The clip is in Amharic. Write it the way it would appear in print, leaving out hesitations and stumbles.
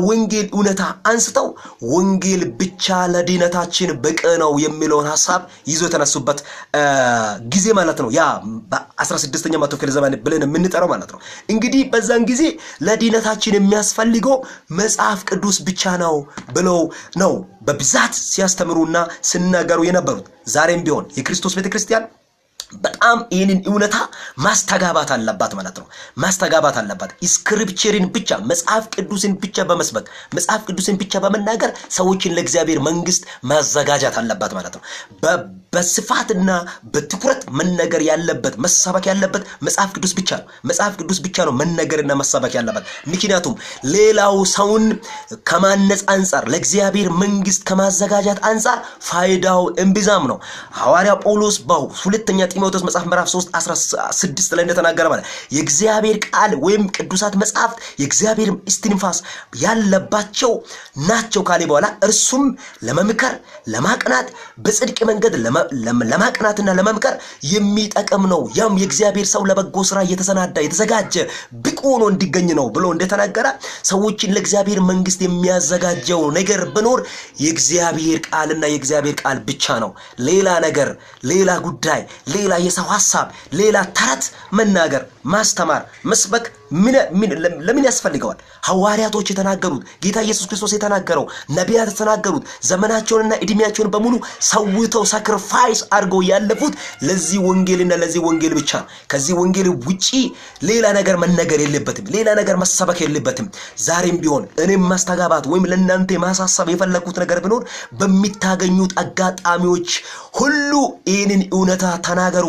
ወንጌል እውነታ አንስተው ወንጌል ብቻ ለድነታችን በቂ ነው የሚለውን ሐሳብ ይዞ የተነሱበት ጊዜ ማለት ነው። ያ በ16ኛው መቶ ክፍለ ዘመን ብለን የምንጠራው ማለት ነው። እንግዲህ በዛን ጊዜ ለድነታችን የሚያስፈልገው መጽሐፍ ቅዱስ ብቻ ነው ብለው ነው በብዛት ሲያስተምሩና ሲናገሩ የነበሩት። ዛሬም ቢሆን የክርስቶስ ቤተክርስቲያን በጣም ይህንን እውነታ ማስተጋባት አለባት ማለት ነው። ማስተጋባት አለባት። Scripture ን ብቻ፣ መጽሐፍ ቅዱስን ብቻ በመስበክ፣ መጽሐፍ ቅዱስን ብቻ በመናገር ሰዎችን ለእግዚአብሔር መንግስት ማዘጋጃት አለባት ማለት ነው። በስፋትና በትኩረት መነገር ያለበት፣ መሰበክ ያለበት መጽሐፍ ቅዱስ ብቻ ነው። መጽሐፍ ቅዱስ ብቻ ነው መነገርና መሰበክ ያለበት። ምክንያቱም ሌላው ሰውን ከማነጽ አንጻር፣ ለእግዚአብሔር መንግስት ከማዘጋጃት አንጻር ፋይዳው እምብዛም ነው። ሐዋርያ ጳውሎስ በሁለተኛ ጢሞቴዎስ መጽሐፍ ምዕራፍ 3 16 ላይ እንደተናገረ ማለት የእግዚአብሔር ቃል ወይም ቅዱሳት መጽሐፍት የእግዚአብሔር እስትንፋስ ያለባቸው ናቸው ካለ በኋላ እርሱም ለመምከር፣ ለማቅናት፣ በጽድቅ መንገድ ለማቅናትና ለመምከር የሚጠቅም ነው። ያም የእግዚአብሔር ሰው ለበጎ ስራ እየተሰናዳ የተዘጋጀ ብቁ ሆኖ እንዲገኝ ነው ብሎ እንደተናገረ ሰዎችን ለእግዚአብሔር መንግስት የሚያዘጋጀው ነገር ቢኖር የእግዚአብሔር ቃልና የእግዚአብሔር ቃል ብቻ ነው። ሌላ ነገር፣ ሌላ ጉዳይ፣ ሌላ የሰው ሐሳብ፣ ሌላ ተረት መናገር፣ ማስተማር፣ መስበክ ለምን ያስፈልገዋል? ሐዋርያቶች የተናገሩት፣ ጌታ ኢየሱስ ክርስቶስ የተናገረው፣ ነቢያት የተናገሩት፣ ዘመናቸውንና እድሜያቸውን በሙሉ ሰውተው sacrifice አድርገው ያለፉት ለዚህ ወንጌልና ለዚህ ወንጌል ብቻ ነው። ከዚህ ወንጌል ውጪ ሌላ ነገር መነገር የለበትም። ሌላ ነገር መሰበክ የለበትም። ዛሬም ቢሆን እኔም ማስተጋባት ወይም ለእናንተ ማሳሰብ የፈለግኩት ነገር ቢኖር በሚታገኙት አጋጣሚዎች ሁሉ ይህንን እውነታ ተናገሩ።